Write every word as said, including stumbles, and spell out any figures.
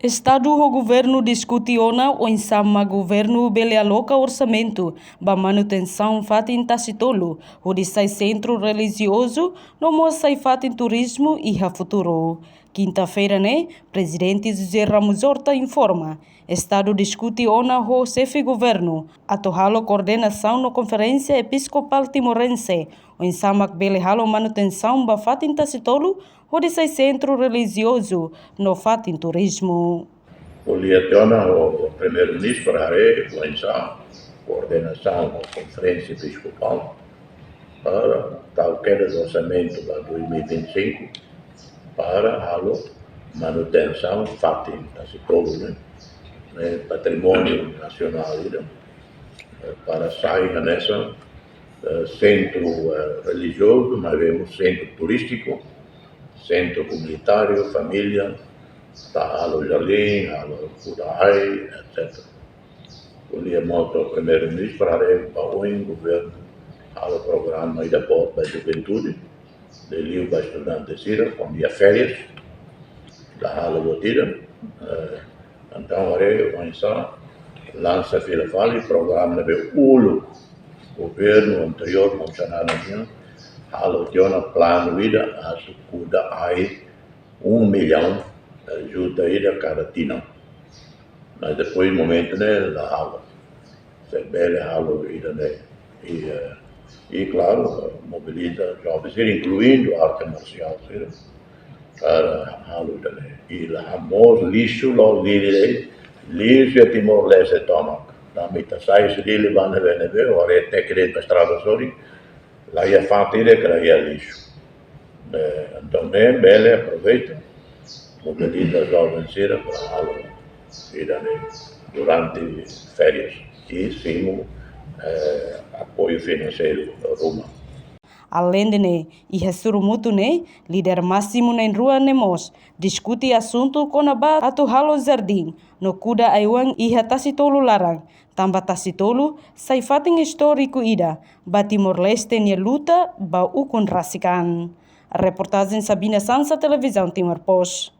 Estadu ho governu diskute ona oinsá mak governu bele aloka orsamentu ba manutensaun fatin Tasitolu, hodi sai sentru relijiozu no mós sai fatin turizmu iha futuru. Kinta-feira ne'e, Prezidente José Ramos Horta informa, Estadu diskute ona ho xefe governu atu halo koordenasaun no Konferénsia Episkopál Timorense oinsá mak bele halo manutensaun ba fatin Tasitolu, hodi sai sentru relijiozu no fatin turizmu. Ko'alia tiha ona ho Primeiru-Ministru para haree oinsá koordenasaun ho Konferénsia Episkopál para tau kedas orsamentu ba dois mil e vinte e cinco para halo manutensaun fatin Tasitolu ne'e, ne'e patrimóniu nasionál ida, eh, para sai hanesan, eh, sentru, eh, relijiozu, mas vemos sentru turístiku, sentru komunitáriu, família, atu halo jardín, halo kuda ai, etcétera. Ko'alia mós ho Primeiru-Ministru para haree ba oin governu halo programa ida boot ba juventude, liuliu ba estudante sira, kuandu iha férias, la halo buat ida. Eh, entaun haree oinsá lansa fila fali programa ne'ebé uluk governu anteriór, Monsanana nian, halo tiha ona planu ida atu kuda ai um milhão, eh, juta ida kada tinan. Mas depois momentu ne'e la halo. Se bele halo ida ne'e. I, eh, i klaru, mobiliza joven sira, inkluindu arte marsiál sira, para halo ida ne'e. I la hamoos lixu, loos Dili de'it, lixu iha Timor-Leste tomak. Tanba ita sai husi Dili ba ne'ebé-ne'ebé, haree ita kedas ba estrada sorin, la iha fatin ida ke la iha lixu. Eh, entaun ne'e bele aproveita, mobiliza joven sira para halo ida ne'e durante férias. I simu, eh, apoiu finanseiru ruma. Aleinde ne'e, iha sorumutu ne'e, líder másimu na'in-rua ne'e mós diskute asuntu kona-ba atu halo jardín no kuda ai-oan iha Tasitolu laran, tanba Tasitolu sai fatin istóriku ida ba Timor-Leste nia luta ba ukun rasik an. Reportajen Sabina Sansa, Televizaun Timor Post.